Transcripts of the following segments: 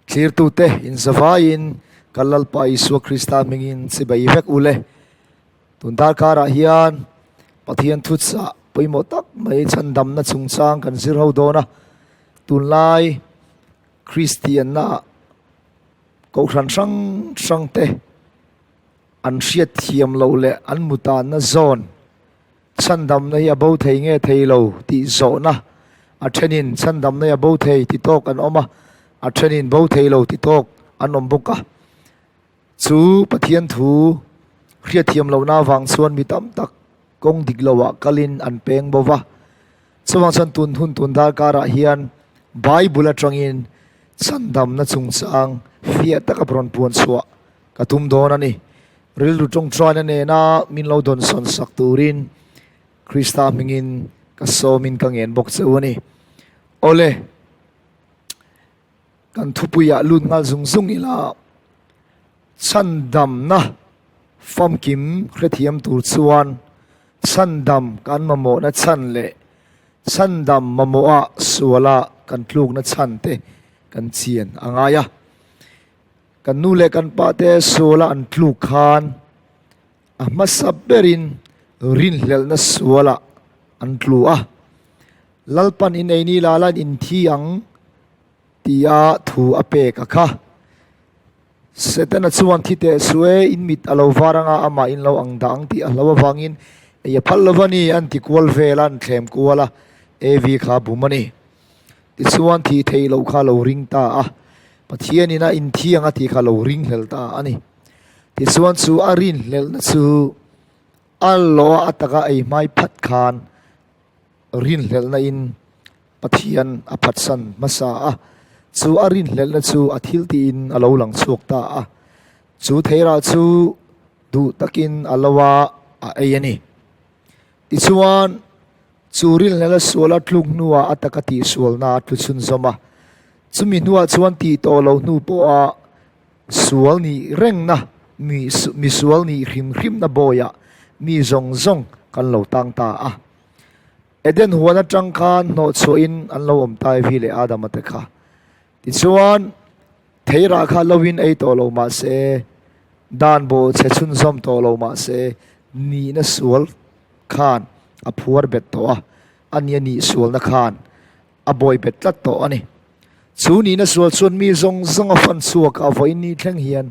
Thlirtute inzavaiin kan Lalpa Isua Krista hmingin chibai vek u le. Tun darkarah hian Pathian thuchah pawimawh tak mai chhandamna chungchang kan zir ho dawn a. Tunlai Kristianna kohhran hrang hrangte an hriat thiam loh leh an mutanna zawn Chhandamna hi a bo thei nge thei lo tih zawhna a thenin chhandamna hi a bo thei ti tawk an awm a, a thenin bo thei lo ti tawk an awm bawk a. Chu Pathian thu hriatthiam lohna avang chuan mi tam tak kawng dik loah kalin an peng bo va. Chuvang chuan tun hun tun darkarah hian Bible atangin chhandamna chungchang fiah taka rawn puan chhuah ka tum dawn a ni. Rilru tawngtaina nena min lo dawnsawn sak turin Krista hmingin ka sawmin ka ngen bawk che u a ni. Awle, kan thupuiah lut nghal zung zung ila, chhandamna famkim hrethiam tur chuan chhandam kan mamawhna chhan leh chhandam mamawha suala kan tlukna chhan te kan chian a ngai a. Kan nu leh kan pa te suala an tluk khan a hmasa berin rinhlelhna sualah an tlu a. Lalpan in ei ni la lan in thi ang tia thu a pek a kha. Setana chuan thi teh su e, in mit a lo var anga amah in lo ang dah ang tih a hlo avangin ei a phal lo va ni, an ti kual vel a, an thlem kual a, Evi kha a bum a ni. Tichuan thih theih loh kha lo ring ta a, Pathianin a inthiang a tih kha lo ringhlel ta a ni. Tichuan chu a rinhlelhna chu a lawh a taka ei hmai phat khan rinhlelhna in Pathian a phatsan hmasa a, chu a rinhlelhna chu a thil tiin a lo lang chhuak ta a, chu theirah chu duh takin a lo a a ei a ni. Tichuan Chu rilhnela sual a tluk hnuah a taka tihsualna a tlu chhunzawm a, chumi hnuah chuan tih tawh lo hnu pawha sual nih rengna, mi misual nih hrim hrimna bawiah mi zawng zawng kan lo tang ta a. Eden huan atang khan hnawhchhuahin an lo awm ta Evi leh Adama te kha. Tichuan, theirah kha loin ei tawh lo mah se, dan bawh chhe chhunzawm tawh lo mah se, nihna sual khan a phuar bet tawh a, a nia nih sualna khan a bawi bet tlat tawh a ni. Chu nihna sual chuan mi zawng zawng a fan chhuak a, vawiin ni thleng hian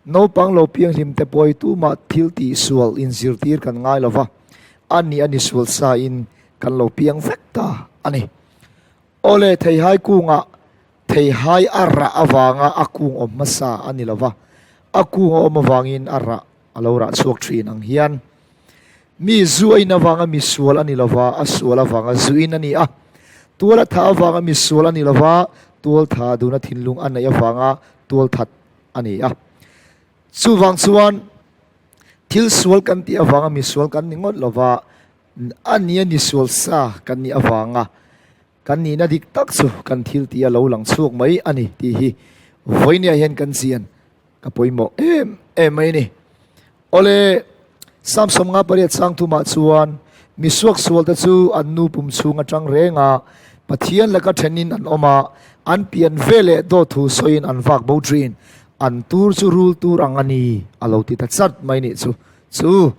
naupang lo pianghlim te pawh hi tumah thil tih sual inzirtir kan ngai lo va, a nih a ni sual sa in kan lo piang vek ta a ni. Awle, theihai kungah theihai a rah avanga a kung awm hmasa a ni lo va, a kung a awm avangin a rah a lo rah chhuak thin ang hian mi zu a in avanga mi sual a ni lo va, a sual avanga zu in a ni a, tual a thah avanga mi sual a ni lo va, tual tha duna thinlung a neih avanga tual that a ni a. Chuvang chuan thil sual kan tih avanga mi sual kan ni ngawt lo va, A ni a ni sual sa kan nih avanga kan nihna dik tak chu kan thil tih a lo lang chhuak mai a ni tih hi vawinia hian kan chian ka pawimawh em em mai a ni. Awle, Psalm 58 chang thumah chuan mi suaksualte chu an nu pum chhung atang reng a, Pathian laka thenin an awm a, an pian ve leh dawt thu sawiin an vak bo thin, an tur chu rul tur ang a ni a lo ti ta chat mai nih chu. Chu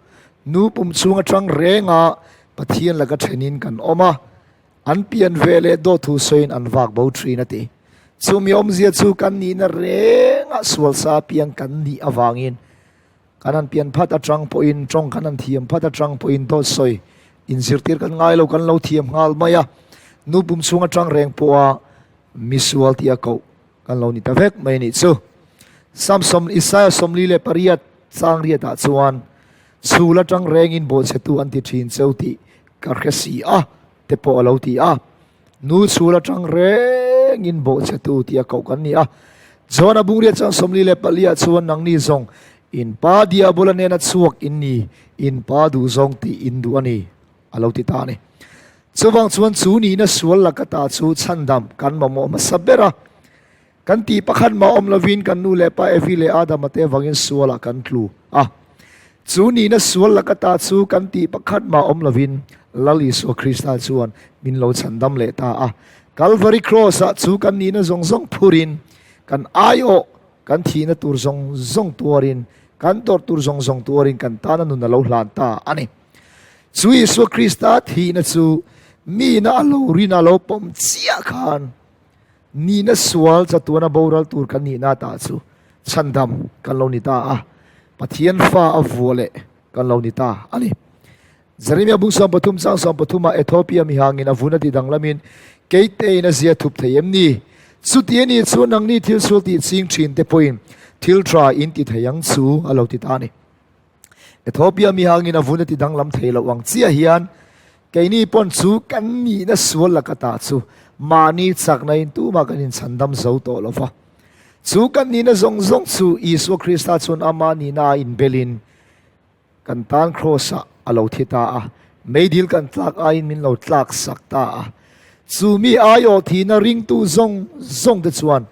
nu pum chhung atang reng a Pathian laka thenin kan awm a, an pian ve leh dawt thu sawiin an vak bo thin a ti. Chumi awmzia chu kan nihna rengah sual sa piang kan nih avangin kan han pian phat atang pawhin tawng kan han thiam phat atang pawhin dawt sawi inzirtir kan ngai lo kan lo thiam nghal mai a, nu pum chhung atang reng pawha misual tia koh Kan lo ni ta vek mai nih chu. Samson Isaiah 48 chang riatah chuan chhul atang rengin bawhchhetu an ti thin cheu tih ka hre si a te pawh a lo ti a. Nu chhul atang rengin bawhchhetu tih a koh kan ni a. John a bungriat chang 44 ah chuan nangni zawng in pa diabola nena chhuak in ni, in pa duh zawng tih in duh a ni a lo ti ta a ni. Chuvang chuan chu nihna sual laka ta chu chhandam kan mamawh hmasa ber a. Kan tih pakhat mah awm lovin kan nu leh pa Evi leh Adama te avangin sualah kan tlu a. Chu nihna sual laka ta chu kan tih pakhat mah awm lovin Lal Isua Krista chuan min lo chhandam leh ta a. Kalvari Cross-ah chu kan nihna zawng zawng phurin. Kan aiawh, kan thihna tur zawng zawng tuarin, kan tawrh tur zawng zawng tuarin kan tana nun a lo hlan ta a ni. Chu Isua Krista thihna chu miina a lo rin a lo pawm chiah khan nihna sual chatuana boral tur kan nihna tah chu chhandam kan lo ni ta a, Pathian fa a vuah leh kan lo ni ta a ni. Jeremia bung 13 chang 13 ah Ethiopia mihangin a vun a ti danglamin kei tein a zia thup thei em ni? Chuti a nih chuan nangni thil sual tih ching thin te pawhin thil tha in ti thei ang chu a lo ti ta a ni. Ethiopia mihangin a vun a ti danglam thei loh ang chiah hian keini pawn chu kan nihna sual laka tah chu mahni chakna in tumah kan inchhandam zo tawh lo va. Chu kan nihna zawng zawng chu Isua Krista chuan ama nihna a inbelin Kan tan Kraws-ah a lo thi ta a, meidil kan tlak aiin min lo tlak sak ta a. Chu mi aiawh thihna ringtu zawng zawngte chuan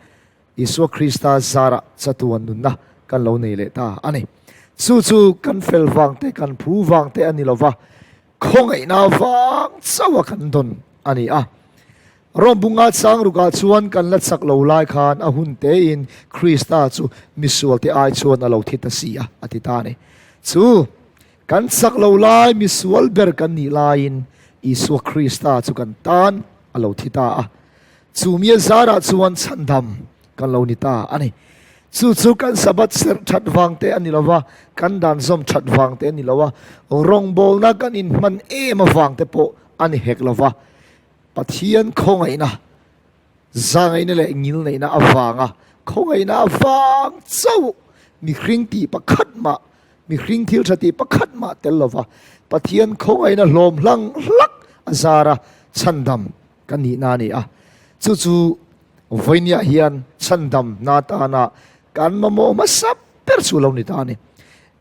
Isua Krista zarah chatuan nunna kan lo nei leh ta a ni. Chu chu kan fel vang te, kan phu vang te a ni lo va, khawngaihna vang chauha kan dawn a ni a. Rom bunga chang rukah chuan kan la chak lo lai khan a hun tein Krista chu misualte ai chuan a lo thi ta si a, a ti ta a ni. Chu kan chak lo lai misual ber kan nih laiin Isua Krista chu kan tan a lo thi ta a. Chu mi a zarah chuan chhandam kan lo ni ta a ni. Chu chu kan Sabbath serh that vang te a ni lo va, kan dan zawm that vang te a ni lo a, rawngbawlna kan inhman em avang te pawh a ni hek lo va. Pathian khawngaihna, zangaihna leh ngilneihna avanga khawngaihna avang chauh mihring tih pakhat mah, mihring thil tha tih pakhat mah tel lova Pathian khawngaihna hlawm hlang hlak a zara chhandam kan nihna a ni a. Chu chu vawinia hian chhandamna atana kan mamawh hmasa ber chu lo ni ta a ni.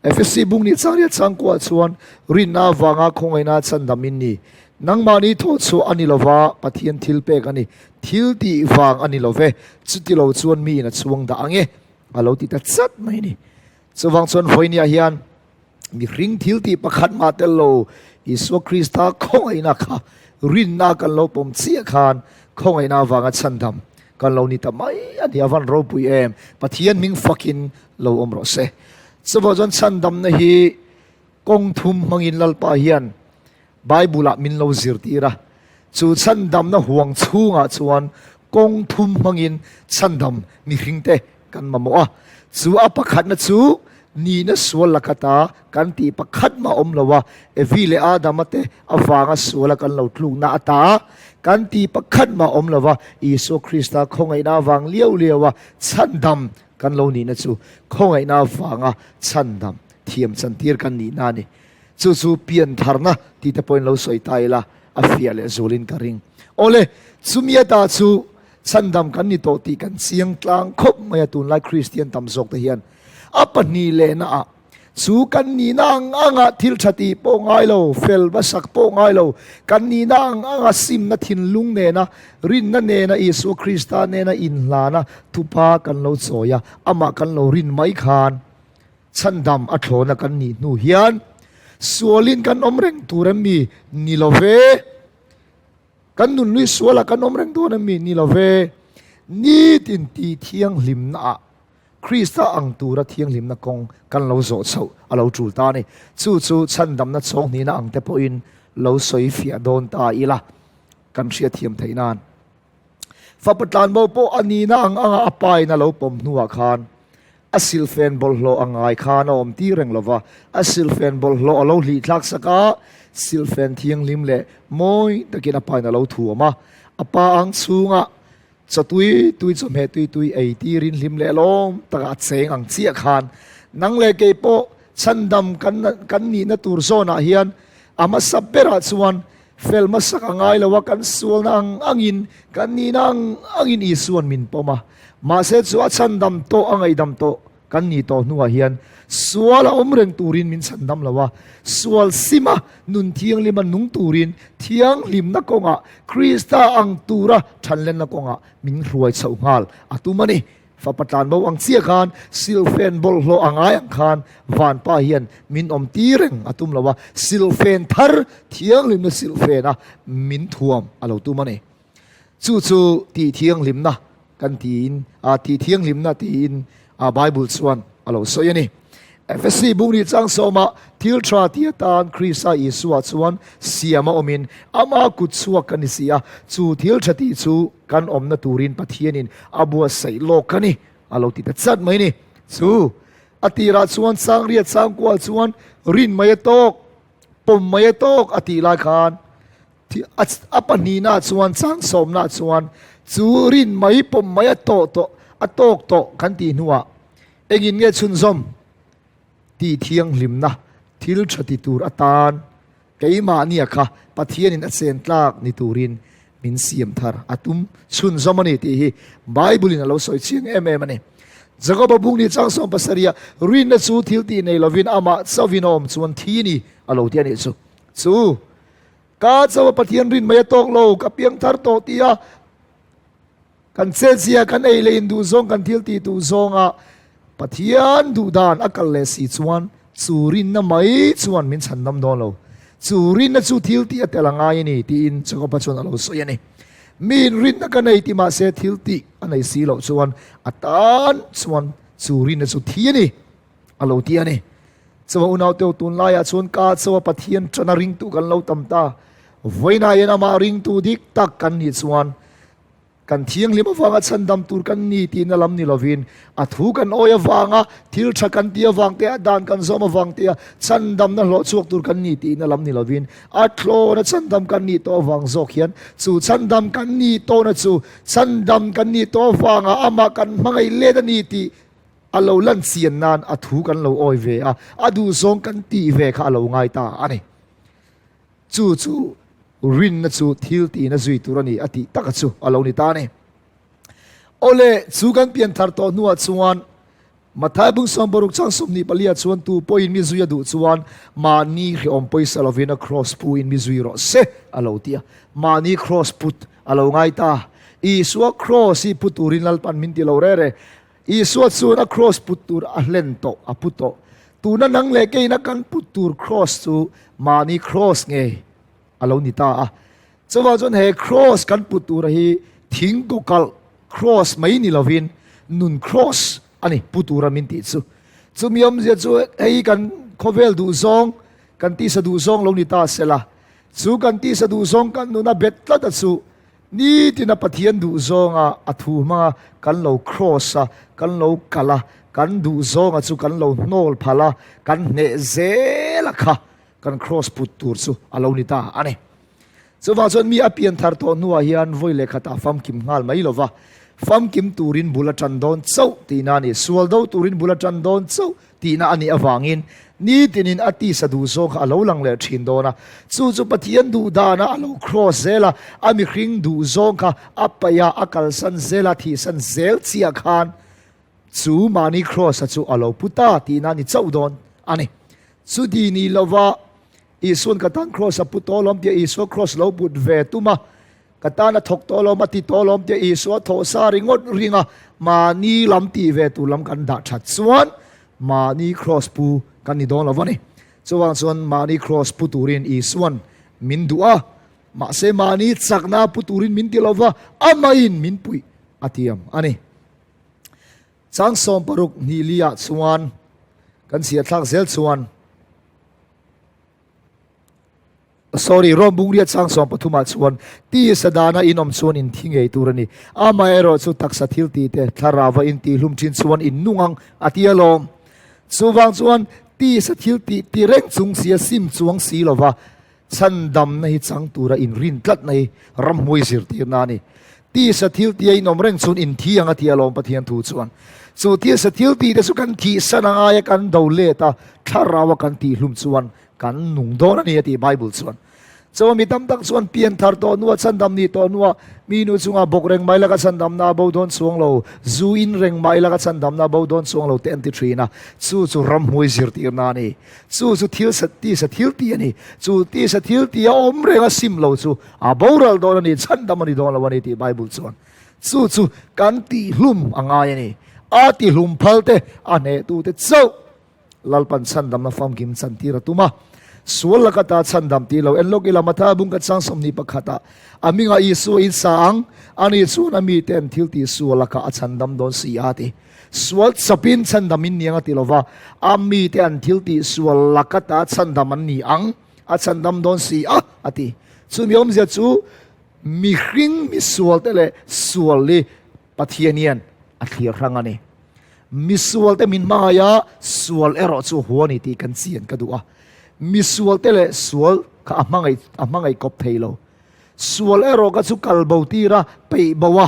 Efesi bung nih chang riat changkuah chuan rinna avanga khawngaihna chhandam in ni. Nangmahni thawhchhuah a ni lova, Pathian thil pek a ni. Thil tih vang a ni lo ve, chuti lo chuan miin a chhuang dah ang e, a lo ti ta chat mai a ni. Chuvang chuan vawinia hian mihring thil tih pakhat mah tel lo Isua Krista khawngaihna kha rinna kan lo pawm chiah khan khawngaihna avanga chhandam kan lo ni ta mai a ni. A van ropui em! Pathian hming fakin lo awm rawh se. Chuvang chuan chhandamna hi kawng thum hmangin Lalpa hian Bible-ah min lo zirtir a. Chu chhandamna huang chhungah chuan kawng thum hmangin chhandam mihringte kan mamawh a. Chu a pakhatna chu nihna sual lakata kan tih pakhat mah awm lo a, Evi leh Adama te avanga suala kan lo tlukna ata kan tih pakhat mah awm lo a, Isua Krista khawngaihna avang liau liau a chhandam Kan lo nihna chu khawngaihna avanga chhandam thiam chantir kan nihna a ni. Chu chu piantharna tih te pawhin lo sawi ta ila a fiah leh zulin ka ring. Awle, chumi ata chu chhandam kan ni tawh tih kan chiang tlang khawp mai a tunlai Kristian tam zawk te hian a pahnih lehna ah Chu kan nihna ang anga thil tha tih pawh ngai lo, fel hmasak pawh ngai lo, kan nihna ang anga simna thinlung nena, rinna nena Isua Krista nena inhlana thupa kan lo chawi a, amah kan lo rin mai khan chhandam a thlawna kan nih hnu hian sualin kan awm reng tur em mi? Ni lo ve. Kan nunhlui sualah kan awm reng dawn em mi? Ni lo ve. Nitin tih thianghlimnaah Krista ang tura thianghlimna kawng kan lo zawh chhoh a lo tul ta a ni. Chu chu chhandamna chhawnghnihna ang te pawhin lo sawi fiah dawn ta ila kan hriatthiam theih nan. Fapa tlanbo pawh a nihna ang anga a pain a lo pawm hnuah khan a silfen bawlhhlawh a ngai khan a awm tir reng lova, a silfen bawlhhlawh a lo hlih thlak sak a, silfen thianghlim leh mawi takin a pain a lo thuam a, a pa ang chhungah Chaw tui tui chawhmeh tui tui ei tirin hlim leh lawm takah a cheng ang chiah khan nang leh kei pawh chhandam kan kan nihna tur zawnah hian a hmasa berah chuan fel hmasak a ngai lo a, kan sualna ang angin kan nihna ang angin Isua'n min pawm a, mahse chu a chhandam tawh a ngaihdam tawh Kan nih tawh hnuah hian sual a awm reng turin min chhandam lo a, sual sima nun thianghlima nung turin thianghlimna kawngah Krista ang tura thanlenna kawngah min hruai chhoh nghal a tum a ni. Fapa tlanbo ang chiah khan silfen bawlhhlawh a ngai ang khan Vanpa hian min awm tir reng a tum lo a, silfen thar thianghlimna silfena min thuam a lo tum a ni. Chu chu tih thianghlimna. kan tiin tih thianghlimna tiin Bible chuan a lo sawi a ni. Efesi bung nih chang sawmah thil tha ti atan Krista Isua chuan siam a awmin ama kut chhuak kan ni si a, chu thil tha tih chu kan awmna turin Pathianin a buatsaih lawk a ni a lo ti ta chat mai ni. Chu a tirah chuan Sangriat Sangkual chuan rin mai a tawk, pawm mai a tawk a tih lai khan A pahnihna chuan changsawmna chuan chu rin mai pawm mai a tawh tawh a tawk tawh kan tih hnuah engin nge chhunzawm tih thianghlimna thil tha ti tur atan keimahnia kha Pathianin a chen tlak ni turin min siam thar a tum chhunzawm a ni tih hi Bible-in a lo sawi chiang em em a ni. Jakoba bung ni changsawm pasarihah rinna chu thil tih nei lovin amah chauhin a awm chuan thi ni a lo ti a nih chu. Chu Ka cho a Pathian rin mai a tawk lo, ka piang thar tawh tia kan chetzia kan ei leh in duh zawng kan thil tih duh zawnga Pathian duh dan a kal leh si chuan chu rinna mai chuan min chhan dam dawn lo. Chu rinna chu thil tih a tel a ngai a ni tiin Jakoba chuan a lo sawi a ni. Miin rinna ka nei ti mahse thil tih a nei si loh chuan a tan chuan chu rinna chu thi a ni. A lo ti a ni. Chuan unauteu tunlaiah chuan ka chawa Pathian tana ringtu kan lo tam ta. Vawiinah hian amah ringtu dik tak kan nih chuan kan thianghlim avanga chhandam tur kan ni tihna lam ni lovin a thu kan awi avanga thil tha kan ti avang te a dan kan zawm avang te a chhandamna hlawh chhuak tur kan ni tihna lam ni lovin a thlawna chhandam kan nih tawh avang zawk hian chu chhandam kan nih tawhna chu chhandam kan nih tawh avanga amah kan hmangaih let a ni tih A lo lan chian nan a thu kan lo awi ve a, a duhzawng kan tih ve kha a lo ngai ta a ni. Chu chu rinna chu thil tihna zui tur a ni a tih taka chu a lo ni ta a ni. Awle, chu kan pian thar tawh hnuah chuan Mathai bung 60 chang 24 chuan tu pawhin mi zui a duh chuan mahni hrehawm pawisa lovin a kraws puin mi zui rawh se a lo ti a. Mahni kraws put a lo ngai ta. Isua kraws hi pu turin Lalpan min ti lo re re. Isua chuan a kraws put tur a hlen tawh, a pu tawh. Tuna nang leh keina kan put tur kraws chu mahni kraws ngei a lo ni ta a. Chuvang chuan he kraws kan put tura hi thing kawkalh kraws mai ni lovin nun kraws a ni pu tura min tih chu. Chumi awmzia chu hei kan khawvel duhzawng, kan tisa duhzawng lo ni ta sela, chu kan tisa duhzawng kan nuna bet tlat a chu Nitina Pathian duh zawnga a thu hmanga kan lo cross a, kan lo kal a, kan duh zawnga chu kan lo hnawl phal a, kan hneh zel a kha kan cross put tur chu a lo ni ta a ni. Chuvang chuan mi a pian thar tawh hnuah hian vawi leh khatah famkim nghal mai lo va, famkim turin bul a tan dawn chauh tihna a ni. Sual do turin bul a tan dawn chauh Tihna a nih avangin nitinin a tisa duh zawng kha a lo lang leh thin dawn a. Chu chu Pathian duh dana a lo cross zel a, a mihring duh zawng kha a paih a, a kalsan zel a, thihsan zel chiah khan chu mahni cross-a chu a lo pu ta tihna a ni chauh dawn a ni. Chuti ni lova Isua'n ka tan cross a pu tawh lawm tia Isua cross lo put ve tum a, Ka tan a thawk tawh lawm a ti tawh lawm tia Isua thawh sa ringawt ring a, mahni lam tih ve tur lam kan dah that chuan mahni kraws pu kan ni dawn lo va ni. Chuvang chuan mahni kraws pu turin Isua'n min duh a, mahse mahni chakna pu turin min ti lo va, amahin min puih a tiam a ni. Chang 60 hnih li ah chuan kan chhiatthlak zel chuan. Sorry, Rome bungriat sang 13 ah chuan tisa dana in awm chuan in thi ngei tur a ni. Amaherawhchu taksa thil tih te, thlarauva in tihhlum thin chuan in nung ang a ti alawm. Chuvang chuan tisa thil tih ti reng chung sia sim chuang si lova chhandamna hi chang tura in rin tlatna hi ramhmui zirtirna a ni. Tisa thil tia in awm reng chuan in thi ang a ti alawm Pathian thu chuan. Chu tisa thil tih te chu kan thihsan angaia kan do let a, thlarauva kan tihhlum chuan Kan nung dawn a ni a ti Bible chuan. Chuan mi tam tak chuan pian thar tawh hnua chhandam nih tawh hnua mi nu chunga bawk reng mai laka chhandamna a bo dawn chuang lo, zu in reng mai laka chhandamna a bo dawn chuang lo te an ti thin a. Chu chu ramhmui zirtirna a ni. Chu chu thil sa tisa thil tih a ni. Chu tisa thil tih a awm reng a sim lo chu a boral dawn a ni, chhandam a ni dawn lo a ni tih Bible chuan. Chu chu kan tihhlum a ngai a ni. A tihlum phal te, a hnehtute chauh. Lalpan chhandamna famkim chantir a tum a. Sual laka ta chhandam tih lo en lawk ila Mathaia bung khat chang 21 ah a hmingah Isua in sa ang, ani chuan a mite an thil tih sual lakah a chhandam dawn si a ti. Sual chapin chhandam in niang a ti lova, a mite an thil tih sual laka ta chhandam an ni ang, a chhandam dawn si a a ti. Chumi awmzia chu mihring misualte leh sual hi Pathian hian a thlir hrang a ni. Misualte min hmangaih a, sual erawh chu hua ni tih kan chian ka duh a. Misualte leh sual kha a hmangaih a hmangaih kawp thei lo. Sual erawh kha chu kal bo tir a, peih bo a,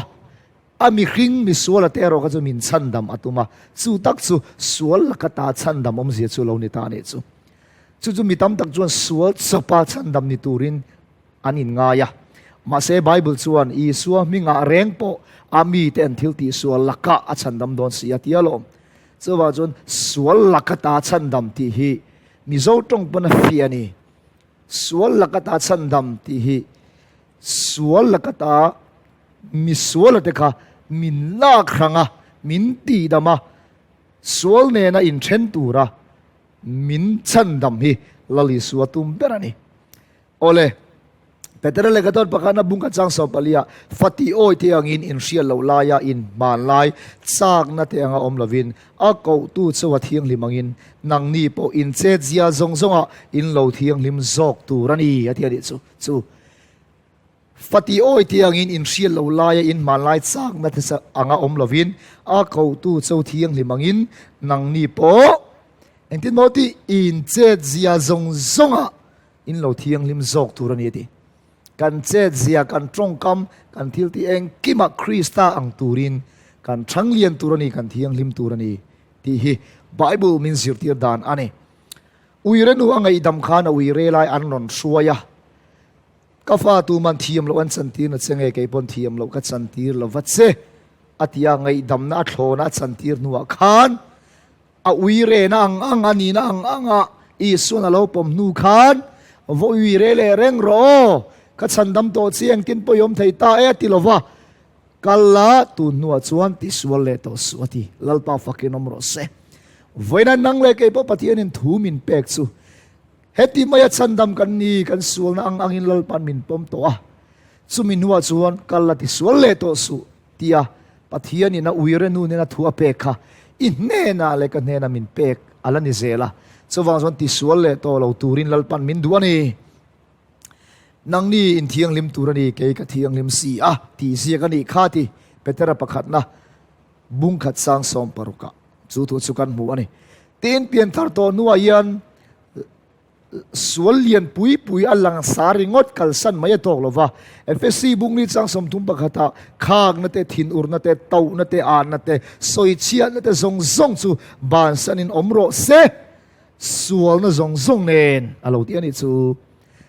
a mihring misuala te erawh kha chu min chhandam a tum a. Chu tak chu sual laka ta chhandam awmzia chu lo ni ta a nih chu. Chu chu mi tam tak chuan sual chawpa chhandam ni turin an inngai a. Mahse, Bible chuan Isua hmingah reng pawh a mite an thil tih sual lakah a chhandam dawn si a ti alawm. Chuvang chuan sual laka ta chhandam tih hi Mizo tawng pawn a fiah a ni. Sual laka ta chhandam tih hi sual laka ta misuala te kha min lak hrang a, min tihdam a, sual nena inthen tura min chhandam hi Lal Isua tum ber a ni. Awle, Petera lehkha dawt pakhatna bung ka chang 14 ah, Fati awi te angin inhriat loh laia in hmanlai chakna te anga awm lovin a kohtu chu a thianghlim angin nangni pawh in chetzia zawng zawngah in lo thianghlim zawk tur a ni a ti a nih chu. Chu Fati awi te angin inhriat loh laia in hmanlai chakna te anga awm lovin a kohtu chu thianghlim angin nangni pawh engtin maw tih in chetzia zawng zawngah In lo thianghlim zawk tur a ni a ti. Kan chetzia, kan tawngkam, kan thil tih engkimah Krista ang turin kan thanglian tur a ni, kan thianghlim tur a ni tih hi Bible min zirtir dan a ni. Uire nu a ngaihdam khan a uire lai an rawn hruai a, Ka fa tuman thiam loh an chantir na che nge kei pawn thiam loh ka chantir lo va che a ti a, ngaihdamna a thlawna a chantir hnuah khan A ui rehna ang ang, a nihna ang anga Isua'n a lo pawm hnu khan, Va ui reh leh reng rawh aw, ka chhandam tawh chi engtin pawh i awm thei ta e a ti lo va, kal la, tun hnuah chuan tisual leh tawh suh a ti. Lalpa fakin awm rawh se. Vawiina nang leh kei pawh Pathianin thu min pek chu heti maia chhandam kan ni, kan sualna ang angin Lalpa'n min pawm tawh a, chumi hnuah chuan kal la tisual leh tawh suh. Tia Pathianin a uire nu nena thu a pek kha i hnenah leh ka hnenah min pek a la ni zel a, chuvang chuan tisual leh tawh lo turin Lalpan min duh a ni. Nangni in thianghlim tur a ni, kei ka thianghlim si a, tih ziak a nih kha ti Petera pakhatna bung khat sang 16 ah chu thu chu kan hmu a ni. Tin, pianthar tawh hnuah hian Sual lian pui pui a langsar ringawt kalsan mai a tawk lo va. Efesi bungli chang 31 ah khakna te, thinurna te, tohna te, anna te, sawichhiatna te zawng zawng chu bansanin awm rawh se, sualna zawng zawng nen a lo ti a nih chu.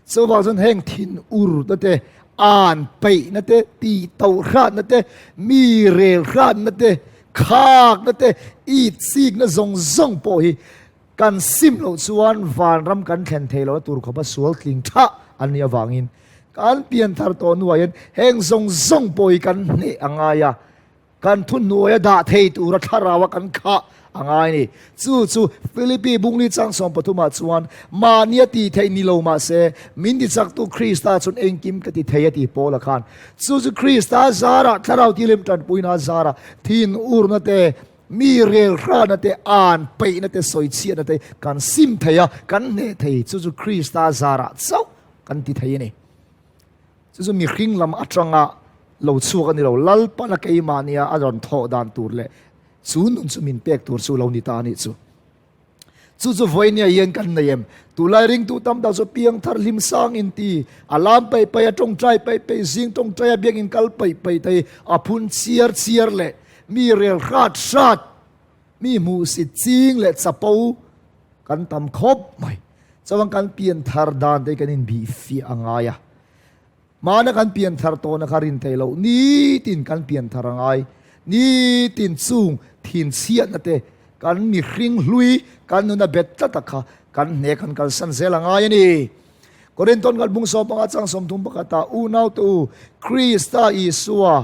Chuvang chuan heng thinurna te, an peihna te, tihtohratna te, mi relhratna te, khakna te, itsikna zawng zawng pawh hi Kan sim loh chuan vanram kan thlen thei lo a tur khawpa sual tling tha an nih avangin kan pianthar tawh hnuah hian heng zawng zawng pawh hi kan hneh a ngai a, kan thuhnuaia dah thei tura thlaraua kan khah a ngai a ni. Chu chu Philippi bungli chang 13 ah chuan mahnia tih theih ni lo mah se min tichaktu Krista chuan engkim ka ti thei a ti Paula khan. Chu chu Krista zarah thlarau thilim tanpuina zarah thinurna te, Mi rel hrana te, an peihna te, sawichhiatna te kan sim thei a, kan hneh thei. Chu chu Krista zarah chauh kan ti thei a ni. Chu chu mihring lam atanga lo chhuak a ni lo. Lalpana keimahnia a rawn thawh dan tur leh chu nun chu min pek tur chu lo ni ta a nih chu. Chu chu vawinia hian kan nei em? Tunlai ringtu tam tak chu piangthar hlim sang in ti, a lam peih peih, a tawngtai peih peih, zing tawngtai a biakin kal peih peih te hi a phun chiar chiar leh mi rel hrat hrat, mi hmuhsit ching leh chapo kan tam khawp mai. Chuan kan pianthar dan te hi kan inbih fiah a ngai a. Hmana kan pianthar tawhna kha rin theih loh, nitin kan pianthar a ngai. Nitin chung thinchhiatna te, kan mihring hlui, kan nuna bet tlat a kha kan hne kan kalsan zel a ngai a ni. Korinthon kal bung 15 chang 31 ah, Unaute u, Krista Isua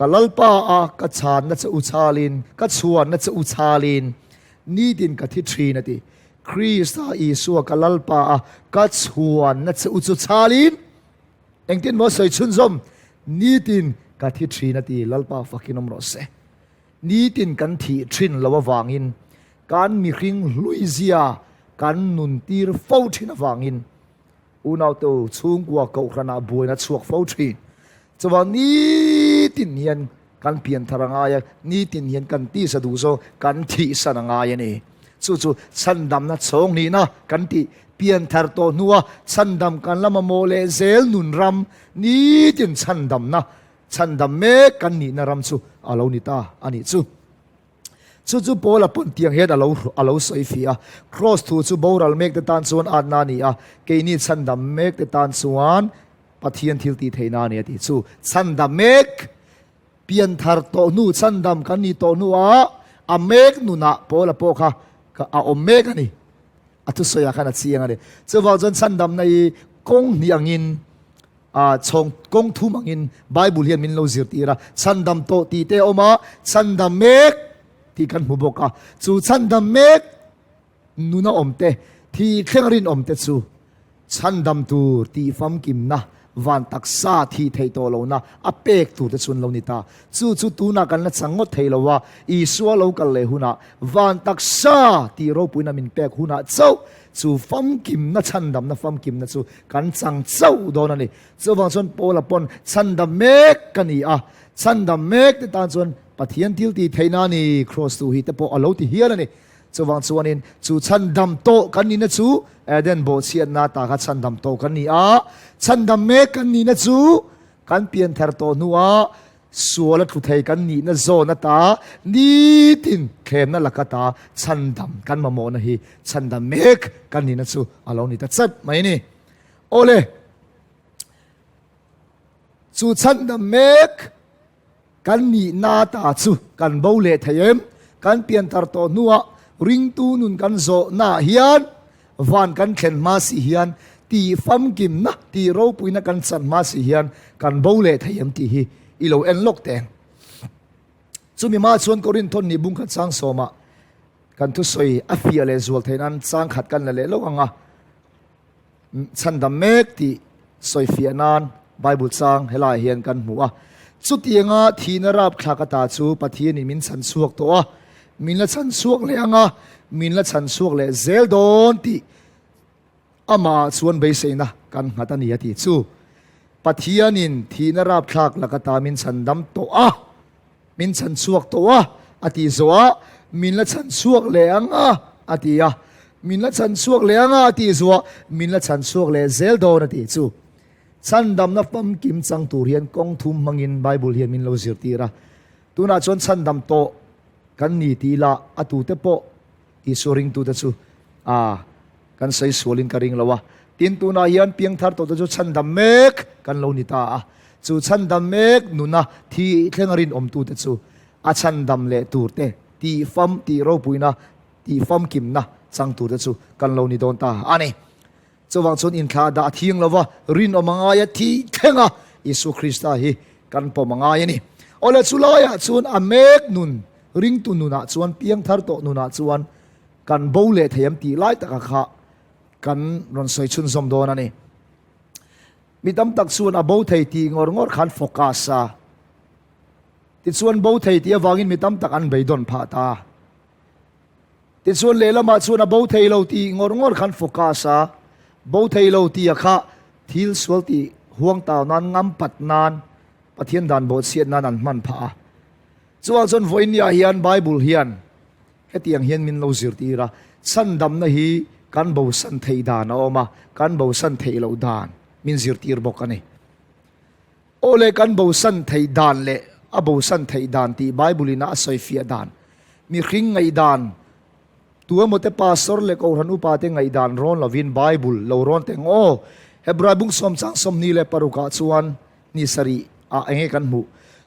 ka Lalpa a ka chhanna che u chalin, ka chhuanna che u chalin, nitin ka thi thin a ti. Krista Isua ka Lalpa a ka chhuanna che u chu chhalin engtin maw sawi chhunzawm nitin ka thi thin a ti Lalpa fakin awm rawh se. Nitin kan thih thin lo avangin kan mihring hluizia kan nuntir fo thin avangin Unaute u, chhungkua kohhranah buaina chhuak fo thin. Chuvang nitin hian kan pianthar a ngai a, nitin hian kan tisa duh zawng kan thihsan a ngai a ni. Chu chu chhandamna chhawng nihna kan tih pianthar tawh hnua chhandam kan la mamawh leh zel nun ram, nitin chhandamna, chhandam mek kan nihna ram chu a lo ni ta a nih chu. Chu chu Paula pawn tiang hian a lo a lo sawi fih a, Kraws thu chu boral mek te tan chuan atna a ni a, keini chhandam mek te tan chuan Pathian thil tih theihna a ni a ti. Chu chhandam mek, pianthar tawh hnu, chhandam kan nih tawh hnuah a mek nunah Paula pawh kha a awm mek a ni. A thusawiah khan a chiang a ni. Chuvang chuan chhandamna hi kawng hnih angin A chhawng kawng thum angin Bible hian min lo zirtir a, chhandam tawh tih te a awm a, chhandam mek tih kan hmu bawk a. Chu chhandam mek nuna awm te, thi thleng rinawm te chu chhandam tur tih famkimna, van taksa thih theih tawh lohna a pek tur te chu an lo ni ta. Chu chu tunah kan la chang ngawt thei lo a, Isua lo kal leh hunah van taksa tih ropuina min pek hunah chauh chu famkimna chhandamna famkimna chu Kan chang chauh dawn a ni. Chuvang chuan Paula pawn chhandam mek ka ni a, chhandam mek te tan chuan Pathian thil tih theihna a ni, Kraws tu hi te pawh a lo ti hial a ni. Chuvang chuanin chu chhandam tawh kan nihna chu Eden bawhchhiatna ta kha chhandam tawh kan ni a, chhandam mek kan nihna chu kan pianthar tawh hnuah sual a tlu thei kan nihna zawn ata nitin thlemna laka ta chhandam kan mamawhna hi chhandam mek kan nihna chu a lo ni ta chat mai a ni. Awle, chu chhandam mek kan nihna ta chu kan bo leh thei em? Kan pianthar tawh hnuah ringtu nun kan zawhnaah hian Van kan thlen hma si hian tih famkimna, tih ropuina kan chan hma si hian kan bo leh thei em tih hi i lo en lawk teng. Chumi hma chuan Korinthon nih bung khat chang sawmah kan thusawi a fiah leh zual theih nan chang khat kan la leh lawk ang a, chhandam mek tih sawi fiah nan Bible chang helaiah hian kan hmu a. Chutianga thihna rapthlak ata chu Pathianin min chhan chhuak tawh a, min la chhan chhuak leh ang a, min la chhan chhuak leh zel dawn tih amah chuan beiseina kan nghat a ni a ti chu. Pathianin thihna rapthlak laka ta min chhan dam tawh a, Min chhan chhuak tawh a, a tih zawh a, min la chhan chhuak leh ang a, a ti a. Min la chhan chhuak leh ang a, a tih zawh a, min la chhan chhuak leh zel dawn a tih chu. Chhandamna famkim chang tur hian kawng thum hmangin Bible hian min lo zirtir a. Tunah chuan chhandam tawh kan ni tih ila a tute pawh Isua ringtute chu a kan sawi sualin ka ring lo a. Tin, tunah hian piangthar tawhte chu chhandam mek kan lo ni ta a. Chu chhandam mek nuna thi thlenga rinawmtute chu a chhandam leh turte tih fam, tih ropuina, tih famkimna chang turte chu kan lo ni dawn ta a ni. Chuvang chuan inthlah dah a thiang lo va, rinawm a ngai a, thih thlenga Isua Krista hi kan pawm a ngai a ni. Awle chu laiah chuan a mek nun, ringtu nunah chuan, piangthar tawh nunah chuan kan bo leh thei am tih lai taka kha kan rawn sawi chhunzawm dawn a ni. Mi tam tak chuan a bo thei tih ngawr ngawr khan focus a, tichuan bo thei tih avangin mi tam tak an beidawn phah ta. Tichuan lehlamah chuan a bo thei lo tih ngawr ngawr khan focus a, bo thei lo tih a kha thil sual tih huang tau nan ngam pat nan Pathian dan bawhchhiat nan an hman phah a. Chuvang chuan vawinia hian Bible hian hetiang hian min lo zirtir a, chhandamna hi kan bosan theih dan a awm a, kan bosan theih loh dan min zirtir bawk a ni. Aw le, kan bosan theih dan leh a bosan theih dan tih Bible-in a sawifiah dan, mihring ngaihdan, tu emaw te pastor leh kohhran upa te ngaihdan rawn lovin Bible lo rawn teng aw. Hebrai bung sawm chang 26 ah chuan ni sarih ah enge kan hmuh?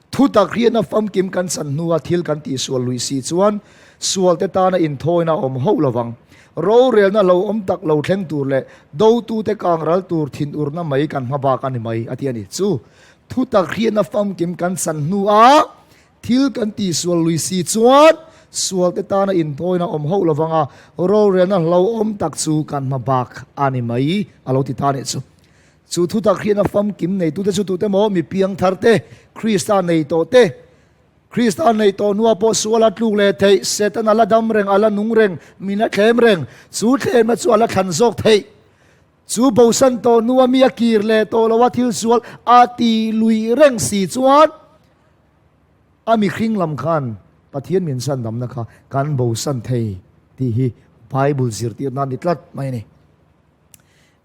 Thutak riahna famkim kan chan hnua thil kan tihsual luih si chuan sualte tana inthawina a awm hauh lovang. Rorelna lo awm tak lo thleng tur leh dotute kang ral tur thinurna mai kan hma bak a ni mai, a ti a ni. Chu thutak hriatna famkim kan chan hnuah thil kan tihsual lui si chuan. sualte tana intawina awm hauh lovang a, rorelna hlauhawm tak chu kan hma bak a ni mai, a lo ti ta nih chu. Chu thutak hian a famkim neitute chu tute maw? Mi piangthar te, Krista nei tawh te, Krista nei tawh hnuah pawh sual a tluk leh theih, Satan a la dam reng, a la nung reng, min a thlem reng, chu thlemna chu a la thlan zawk theih. Chu bosan tawh hnua mi a kir leh tawh lo a thil sual a ti lui reng si chuan a mihring lam khan Pathian min sandamna kha kan bosan thei tih hi Bible zirtirna a ni tlat mai a ni.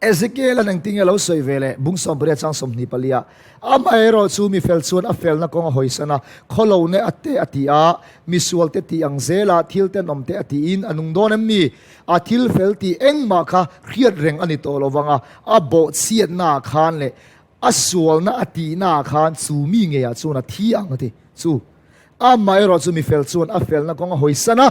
Ezekiel-a'n engtin nge a lo sawi ve leh? Bung 18 chang 24 ah, Amaherawh chu mi fel chuan a felna kawng a hawisan a, khawlo ne a te a ti a, mi sualte tih ang zela thil tenawm te a tiin a nung dawn em ni? A thil fel tih engmah kha hriat reng a ni tawh lo vang a, a bawhchhiatnaah khan leh a sualna a tihnaah khan chu mi ngeiah chuan a thi ang a ti. Chu amaherawh chu mi fel chuan a felna kawng a hawisan a,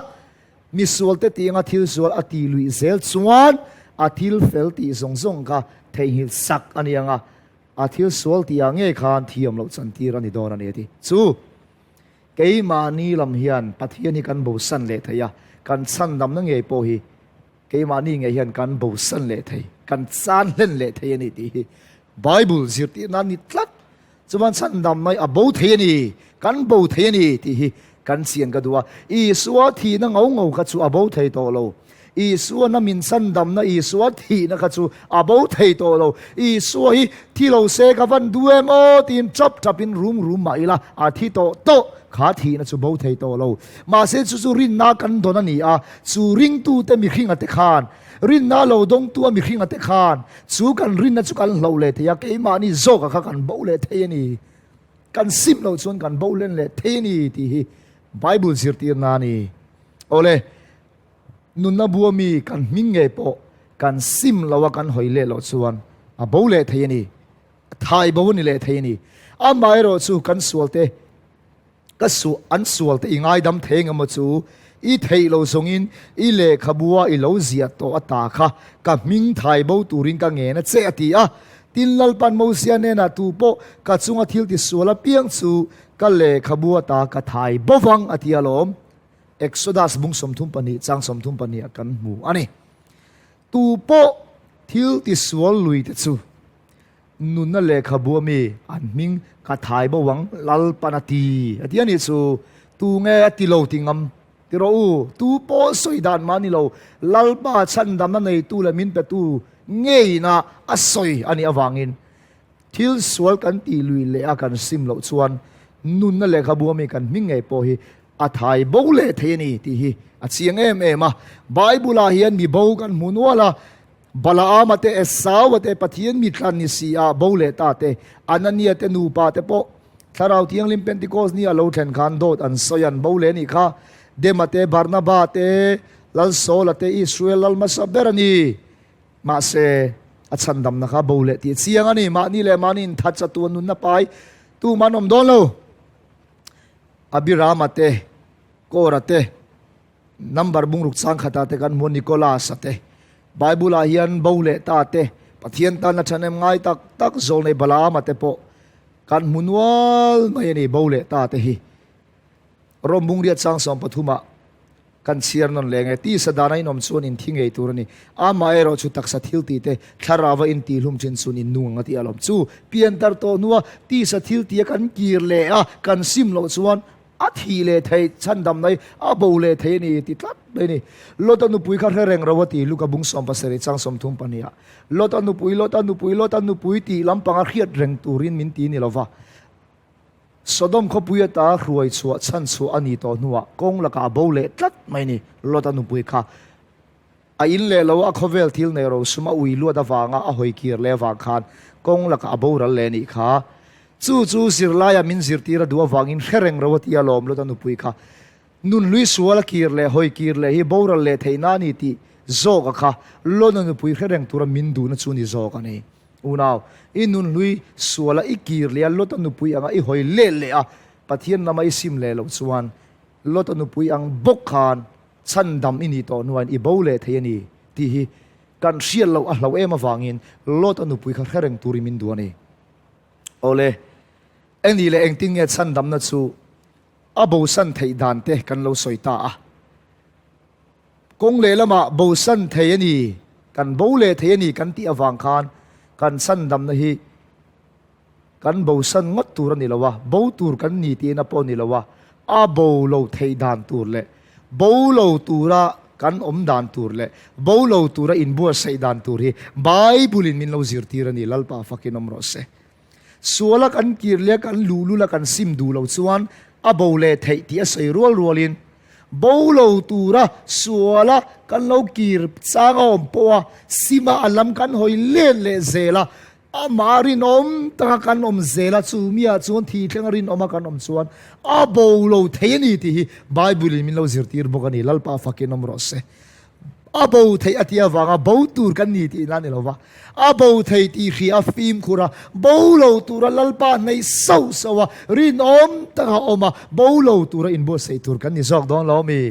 mi sualte tih anga thil sual a tih luih zel chuan a thil fel tih zawng zawng kha theihnghilh sak a ni ang a, a thil sual tihah ngei khan thiam loh chantir a ni dawn a ni a ti. Chu. Keimahni lam hian Pathian hi kan bosan leh thei a, kan chhandamna ngei pawh hi keimahni ngei hian kan bosan leh thei, kan chan hlen leh thei a ni tih hi Bible zirtirna a ni tlat. Chuan chhandamna hi a bo thei a ni, kan bo thei a ni tih hi kan chian ka duh a. Isua thihna ngau ngau kha chu a bo thei tawh lo. Isua na min chhandamna Isua thihna kha chu a bo thei tawh lo. Isua hi thi lo se ka van duh em aw tiin tap tapin rum rum mah ila a thi tawh tawh kha thihna chu bo thei tawh lo. Mahse chu chu rinna kan dawn a ni a, chu ringtute mihringa te khan, rinna lo dawngtu a mihringa te khan chu kan rinna chu kan hloh leh thei a, keimahni zawka kha kan bo leh thei a ni. Kan sim loh chuan kan bo len leh thei a ni tih hi Bible zirtirna a ni. Awle. Nunna bua mi kan hming ngei pawh kan sim lo a kan hawi leh loh chuan a bo leh thei a ni, a thai bo a ni leh thei a ni. Amaherawh chu kan sualte ka su an sualte i ngaidam thei eng emaw chu i theih lo zawngin i lehkhabua i lo ziah tawh a ta kha ka hming thai bo turin ka ngen a che a ti a. Tin Lalpan Mosia hnenah tu pawh ka chunga thil tisual apiang chu ka lehkhabua ta ka thai bo vang a ti alawm. Exodus bung 32 chang 32 ah kan hmu a ni. Tu pawh thil tisual lui te chu nunna lehkhabu a mi an hming ka thai bo ang Lalpan a ti a ti a nih chu. Tu nge a ti lo ti ngam ti rawh u. Tu pawh sawi dan mah ni lo Lalpa chhandamna neitu leh min petu ngeina a sawi a nih avangin Thil sual kan tih lui leh a kan sim loh chuan nunna lehkhabu ami kan hming ngei pawh hi a thai bo leh thei a ni tih hi a chiang em em a. Bible ah hian mi bo kan hmu nual a, Balaama te, Esaua te, Pathian mi tlan ni si a bo leh ta te, Anania te nupa te pawh Thlarau Thianghlim Pentecost ni a lo thlen khan dawt an sawi an bo leh a nih kha. Dema te, Barnaba te, Lal Saula te, Israel lal hmasa ber a ni. Mahse, a chhandamna kha bo leh tih a chiang a ni. Mahni leh mahni inthat chatuan nunna pai tumah an awm dawn lo. Abirama te, Kora te, number bungruk chang khatah te kan hmu a, Nicholas-a te. Bible-ah hian bo leh ta te, Pathian tana ṭhahnem ngai tak tak zawlnei Balaama te pawh kan hmu nual mai a ni, bo leh ta te hi. Rom bungriat chang 13 ah kan chhiar nawn leh nge tisa dana inawm chuan in thi ngei tur a ni. Amaherawh chu taksa thil tih te thlarauva in tihhlum thin chuan in nung ang a tih alawm. Chu piantar tawh hnua tisa thil tih a kan kir leh a, kan sim loh chuan a thih leh theih, chhandam mai a bo leh thei a ni ti tlat mai a ni. Lota nupui kha hre reng ro a ti, Luka bung 17 chang 34 ah. Lota nupui, Lota nupui, Lota nupui tih lampanga hriat reng turin min ti ni lova. Sodom khawpui ata hruai chhuah chhan chhuah a ni tawh hnuah kawng lakah a bo leh tlat mai ni. Lota nupui kha a in leh lo a, khawvel thil nei rosum a ui luat avanga a hawi kir leh avang khan kawng lakah a boral leh nih kha. Chu chu zirlaia min zirtir a duh avangin hre reng ro a ti alawm Lota nupui kha. Nunhlui sual a kir leh hawi kir leh hi boral leh theihna a ni tih zawka kha Lota nupui hre reng tura min duhna chu ni zawk a ni. Unau, i nunhlui suala i kir leh a, Lota nupui anga i hawi leh leh a, Pathian lama i sim leh loh chuan Lota nupui ang bawk khan chhandam i nih tawh hnuaiin i bo leh thei a ni tih hi kan hriat loh a hlauh em avangin Lota nupui kha hre reng turin min duh a ni. Awle, eng nih leh engtin nge chhandamna chu? A bosan theih dan te kan lo sawi ta a. Kawng lehlamah bosan thei a ni, kan bo leh thei a ni kan tih avang khan kan chhandamna hi kan bosan ngawt tur a ni lo a, bo tur kan ni tihna pawh a ni lo a, a bo lo theih dan tur leh bo lo tura kan awm dan tur leh bo lo tura inbuatsaih dan tur hi Bible-in min lo zirtir a ni, Lalpa fakin awm rawh se. Suala kan kir leh kan luhlul a kan sim duh lo chuan a bo leh theih tih a sawi rual rualin bo lo tura suala kan lo kir chang a awm pawh a sima a lam kan hawi let leh zel a, amah rinawm taka kan awm zel a, chu miah chuan thi thlenga rinawma kan awm chuan a bo lo thei a ni tih hi Bible in min lo zirtir bawk a ni, Lalpa fakin awm rawh se. A bo theih a tih avanga bo tur kan ni tihna a ni lo va, a bo thei tih hria a fimkhur a, bo lo tura Lalpa hnaih sauh sauh a, rinawm taka awm a, bo lo tura inbuatsaih tur kan ni zawk dawn lo mi?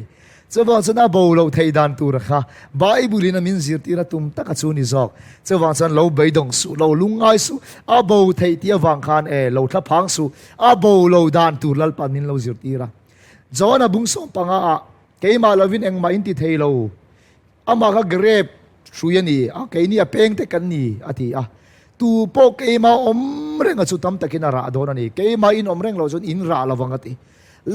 Chuvang chuan a bo loh theih dan tura kha Bible-in a min zirtir a tum taka chu ni zawk. Chuvang chuan lo beidawng suh, lo lungngai suh, a bo theih tih avang khan e, lo thla phang suh, a bo lo dan tur Lalpa'n min lo zirtir a. John-a bung sawmpanga ah Keimah lovin engmah in ti thei lo, amah kha grape hrui a ni a, keini a peng te kan ni, a ti a. Tu pawh keimah awm reng a chu tam takin a rah dawn a ni, keimah in awm reng loh chuan in rah lovang a ti.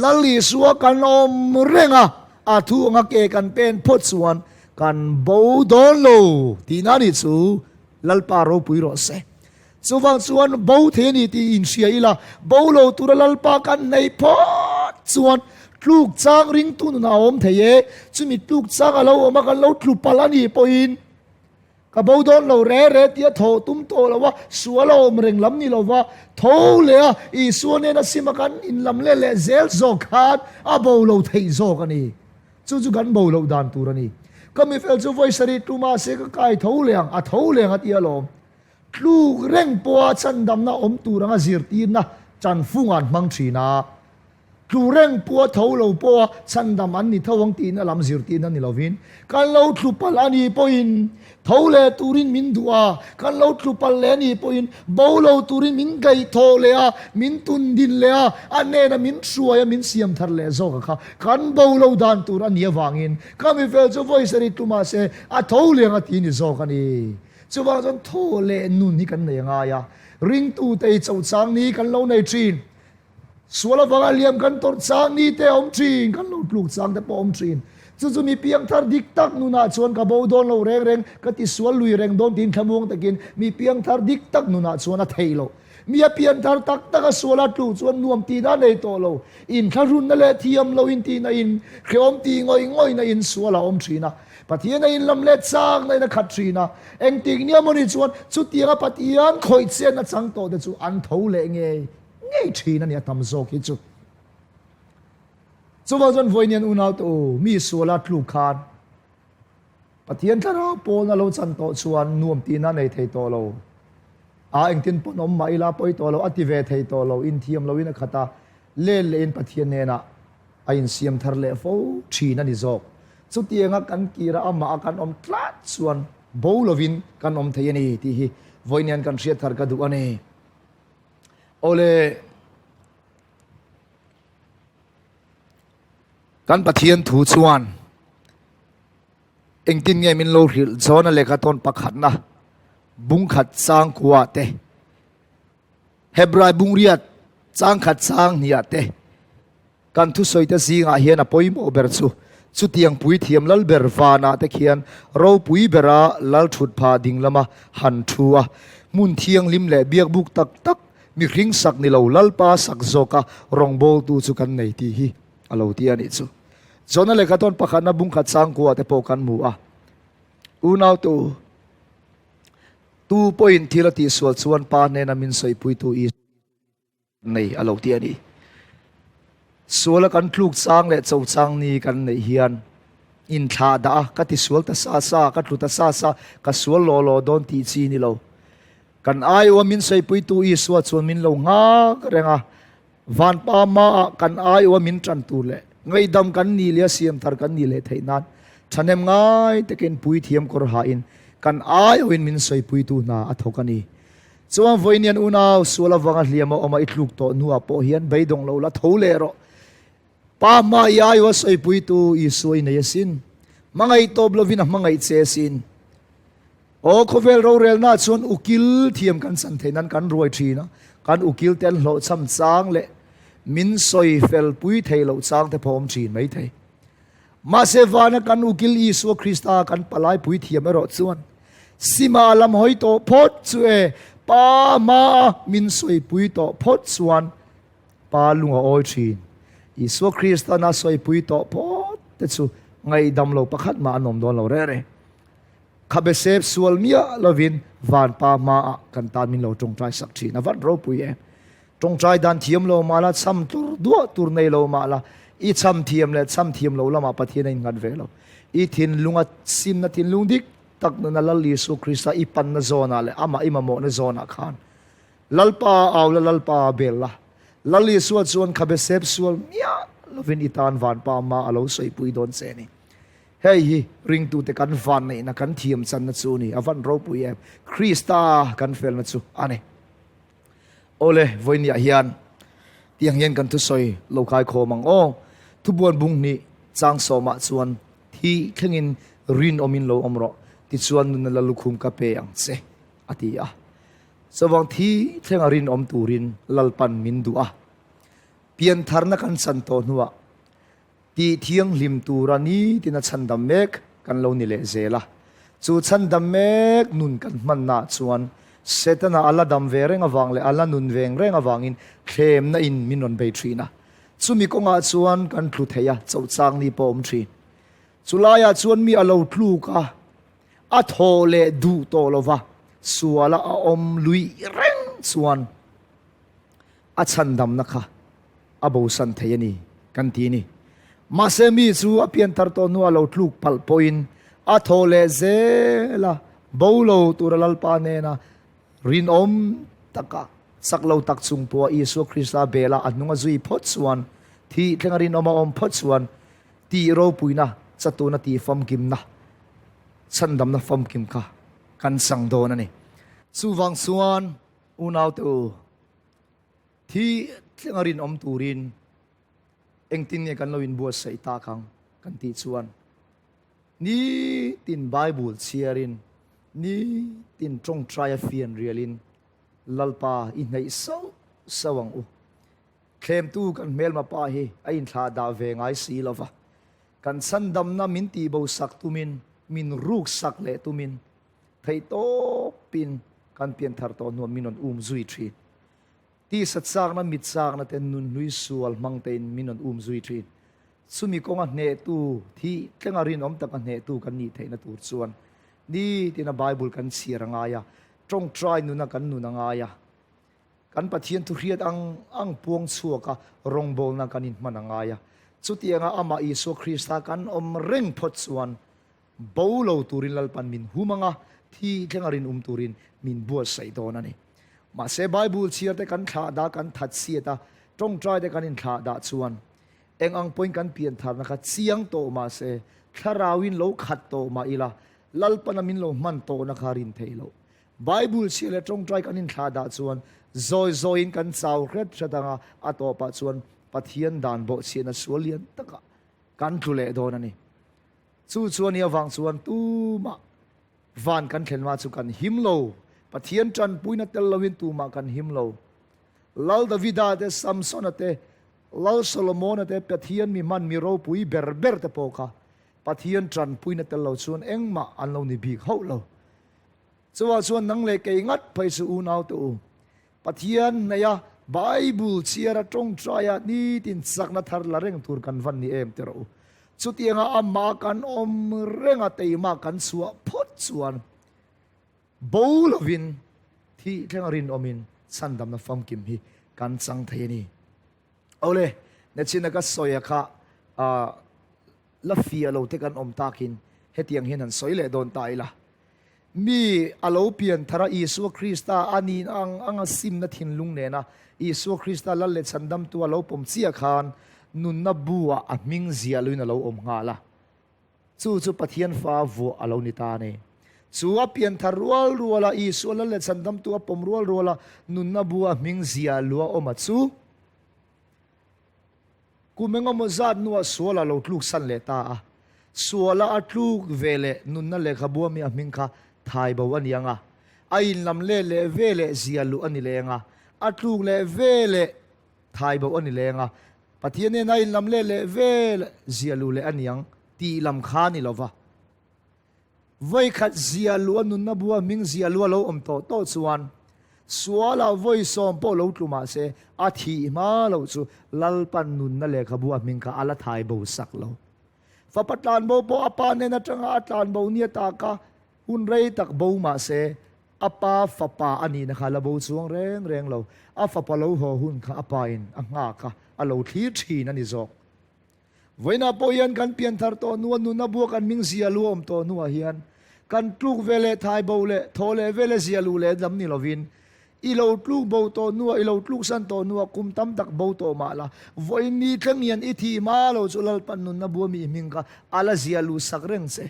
Lal Isua kan awm reng a, a thu anga ke kan pen phawt chuan kan bo dawn lo tihna a nih chu, Lalpa ropui rawh se. Chuvang chuan bo thei a ni tih inhria ila, bo lo tura Lalpa kan hnaih phawt chuan tluk chang ringtu nunah a awm thei e. Chumi tluk chang a lo awm a, kan lo tlu palh a nih pawhin ka bo dawn lo re re tia thaw tum tawh lo a, sual a awm reng lam ni lo va, tho leh a, Isua nena sima kan inlam leh leh zel zawk khan a bo lo theih zawk a ni. Chu chu kan bo loh dan tur a ni. Ka mifel chu vawi sarih tlu mahse ka kai tho leh ang, a tho leh ang a ti alawm. Tluk reng pawha chhandamna awm tur anga zirtirna chanfung an hmang thin a, tlu reng pawha tho lo pawha chhandam an ni tho ang tihna lam zirtirna ni lovin, kan lo tlu palh a nih pawhin tho leh turin min duh a, kan lo tlu palh leh a nih pawhin bo lo turin min gaihthawh leh a, min tundin leh a, a hnena min hruai a, min siam thar leh zawk a kha kan bo lo dan tur a nih avangin ka mifel chu vawi sarih tlu mahse a tho liang a ti ni zawk a ni. Chuvang chuan thaw leh nun hi kan nei a ngai a, ringtute hi chauh chang ni kan lo nei thin. Sual avanga liam kan tawrh chang ni te a awm thin, kan lo tluk chang te pawh a awm thin. Chu chu mi piangthar dik tak nunah chuan ka bo dawn lo reng reng, ka ti sual lui reng dawn tiin thlamuang takin mi piangthar dik tak nunah chuan a theih loh. Mi a pianthar tak tak a sual a tluk chuan nuam tihna a nei tawh lo. Inthlahrunna leh thiam lo intihna in, hrehawm tih ngawih ngawihna in sual a awm thin a. Pathian a inlam let chak na in a khat thin a, engtik nia mawni chuan chutianga Pathian khawih chet na chang tawh te chu an tho leh ngei ngei thin a ni a tam zawk hi chu. Chuvang chuan vawiin unau te u, mi suala tluk khan Pathian thlarau pawlna lo chan tawh chuan nuam tihna nei thei tawh lo. A engtin pawn awm mah ila pawi tawh lo, a ti ve thei tawh lo, inthiam loin a khat a, let lehin Pathian hnenah a insiam thar leh fo thin a ni zawk. Chutianga kan kira amah a kan awm tlat chuan bo lovin kan awm thei a ni tih hi vawiin hian kan hriat thar ka duh a ni. Awle, kan Pathian thu chuan Engtin nge min lo hrilh John-a lehkha tawn pakhatna bungkhat chang kuah te, Hebrai bungriat changkhat chang hniah te kan thusawi te zingah hian a pawimawh ber chu chutiang puithiam lal ber vanah te khian ropui bera lal thut phah ding lama han thu a, hmun thianghlim leh biakbuk tak tak mihring sak ni lo Lalpa sak zawka rawngbawltu chu kan nei tih hi a lo ti a nih chu. John-a lehkha tawn pakhatna bungkhat changkua te pawh kan hmu a, Unaute u, Tu pawhin thil a tihsual chuan Pa hnena min sawipuitu Isua nei a lo ti a ni. Suala kan tluk chang leh cho chang ni kan neih hian inthlah dah a, ka tisual ta sa sa, ka tlu ta sa sa, ka sual law law dawn tih chi ni lo. Kan aiawha min sawipuitu Isua chuan min lo nghak reng a, Vanpa hmaah kan aiawha min tan tur leh ngaihdam kan nih leh a siam thar kan nih leh theih nan thahnem ngai takin puithiam kawr hain kan aiawhin min sawipuitu hna a thawk a ni. Chuan vawiin hian unau sual avanga hliam a awm a i tluk tawh hnuah pawh hian beidawng lo la tho leh rawh. Pa hma i aiawh a sawipuitu Isua i nei asin. Hmangaih tawp lovin a hmangaih che asin. Aw khawvel rorelna chuan ukil thiam kan chan theih nan kan ruai thin a, kan ukil te an hlawhchham chang leh min sawi fel pui thei loh chang te pawh awm thin mai thei. Mahse vana kan ukil Isua Krista kan palai pui thiam erawh chuan sima lam hawi tawh phawt chu e, Pa hma a min sawi pui tawh phawt chuan Pa lung a awi thin. Isua Kristan a sawipui tawh phawt te chu ngaihdam lo pakhat mah an awm dawn lo reh reh. Khabe sep sual miah lovin van Pa hmaah kan tan min lo tawngtai sak thin. A van ropui em. Tawngtai dan thiam lo mah la, cham tur duah tur nei lo mah la, i cham thiam leh cham thiam lo lamah Pathian a innghat ve lo. I thinlunga simna thinlung dik tak nuna Lal Isua Krista i panna zawnah leh amah i mamawhna zawnah khan Lalpa au la, Lalpa bel la. Lal Isua chuan khabe sep sual miah lovin i tan vanpa ma a lo sawipui dawn che ni. Hei hi ringtute kan van neihna, kan thiam channa chu ni. A van ropui em. Krista kan felna chu a ni. Awle, vawinia hian tiang hian kan thusawi lo kai khawm ang aw. Thubuan bung hnih chang sawmah chuan thi thlengin rinawmin lo awm rawh, tichuan nunna la lukhum ka pe ang che, a ti a. Chuvang thi thlenga rinawm turin Lalpan min duh a, piantharna kan chan tawh hnuah tih thianghlim tura nitina chhandam mek kan lo ni leh zel a. Chu chhandam mek nun kan hmannaah chuan Setana a la dam ve reng avang leh a la nun veng reng avangin thlemna in min rawn bei thin a. Chumi kawngah chuan kan tlu thei a, chauhchang ni pawh a awm thin. Chulaiah chuan mi a lo tluk a. A thaw leh duh tawh lo va, suala a awm lui reng chuan a chhandamna kha a bosan thei a ni kan ti a ni. Mahse mi chu a pianthar tawh hnuah lo tluk palh pawhin a thaw leh zel a, bo lo tura Lalpa hnena rinawm taka chak lo tak chung pawha Isua Krista bela a hnung a zui phawt chuan, thih thlenga rinawm a awm phawt chuan tih ropuina chatuna tih famkimna chhandamna famkim kha kan chang dawn a ni. Chuvang chuan unaute u, thi thlenga rinawm turin engtin nge kan lo inbuatsaih tak ang kan tih chuan nitin Bible chhiarin, nitin tawngtaia fian rialin Lalpa i hnaih sauh sauh ang u. Thlemtu kan hmelma pa hi a inthlah dah ve ngai si lo va, kan chhandamna min tihbo sak tumin, min ruk sak leh tumin, theihtawpin kan pianthar tawh hnuah min rawn um zui thin. Tisa chakna, mit chakna te nunhlui sual hmang tein min rawn um zui thin. Chumi kawnga hnehtu, thih tlenga rinawm taka hnehtu kan nih theihna tur chuan nitina Bible kan chhiar a ngai a, tawngtai nuna kan nun a ngai a. Kan Pathian thu hriat ang ang puang chhuak a, rawngbawlna kan inhman a ngai a. Chutianga amah Isua Krista kan awm reng phawt chuan bo lo turin Lalpan min hum ang a, thi thlenga rinawm turin min buatsaih dawn a ni. Mahse Bible chhiar te kan thlah dah kan that chhiat a, tawngtai te kan inthlah dah chuan eng ang pawhin kan piantharna kha chiang tawh mahse thlarauin lo khat tawh mah ila Lalpana min lo hman tawhna kha rin theih loh. Bible chhia leh tawngtai kan inthlah dah chuan zawi zawiin kan chau hret hret ang a, a tawpah chuan Pathian dan bawhchhiahna sual lian takah kan tlu leh dawn a ni. Chu chu a nih avang chuan tumah van kan thlen hma chu kan him lo. Pathian tanpuina tel loin tumah kan him lo. Lal Davida te, Samsona te, Lal Solomona te, Pathian mi hman mi ropui ber ber te pawh kha Pathian tanpuina tel lo chuan engmah an lo ni bik hauh lo. Chuvah chuan nang leh kei ngat phei chu unau te u, Pathian hnaih a Bible chhiar a tawngtai a nitin chakna thar la reng tur kan van ni em ti rawh u. Chutianga amah kan awm reng a teimah kan chhuah phawt chuan bo lovin thih thlenga rinawmin chhandamna famkim hi kan chang thei a ni. Awle, nachina ka sawi a kha la fia lo te kan awm takin hetiang hian han sawi leh dawn ta ila. Mi a lo pian thar a, Isua Krista a nin ang anga simna thinlung nena Isua Krista Lal leh Chhandamtu a lo pawm chiah khan nunna bu ah a hming ziah luin a lo awm nghal a. Chu chu Pathian fa vuah a lo ni ta a ni. Chu a pian thar rual rual a, Isua Lal leh Chhandamtu a pawm rual rual a, nunna bu a hming ziah lu a awm a chu. Kum engemaw zat hnuah sual a lo tluk san leh ta a. Suala a tluk ve leh nunna lehkhabu ami a hming kha thai bo a ni ang a. A inlam let leh ve leh zia luh a ni leng a. A tluk leh ve leh thai bo a ni leng a. Pathian nen a inlam let leh ve leh zia luh leh a ni ang tih lam kha a ni lo va. Vawikhat zia luh a nunna bua hming zia luh a lo awm tawh tawh chuan sualah vawi sawm pawh lo tlu mah se a thih hma loh chu Lalpan nunna lehkhabu a hming kha a la thai bo sak lo. Fapa tlanbo pawh a pa hnen atanga a tlanbo nia taka hun rei tak bo mah se a pa fapa a nihna kha a la bo chuang reng reng lo. A fapa lo haw hun kha a pa in a nghak a, a lo thlir thin a ni zawk. Vawiinah pawh hian kan pianthar tawh hnua nuna bua kan hming zia lu a awm tawh hnuah hian kan tluk ve leh thai bo leh thaw leh vele zia lu leh lam ni lovin i lo tluk bo tawh hnuah i lo tluk san tawh hnuah kum tam tak bo tawh mah la vawiin ni thleng hian i thih hma lo chu Lalpan nunna bua mi hming kha a la zia lu sak reng che.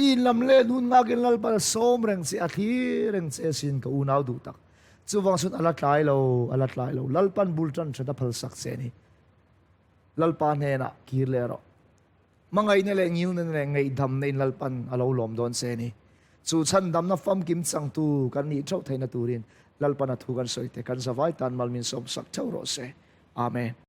I inlam let hun nghakin Lalpan a sawm reng che a thlir reng che asin ka unau duh tak. Chuvang chuan a la tlai lo a la tlai lo Lalpan bul tan that a phalsak che a ni. Lalpa hnenah kir leh rawh. Hmangaihna leh ngilna leh ngaihdamna in Lalpan a lo lawm dawn che a ni. Chu chhandamna famkim changtu kan nih theuh theihna turin Lalpan a thu kan sawi te kan zavai tan mal min sawmsak theuh rawh se. Amen.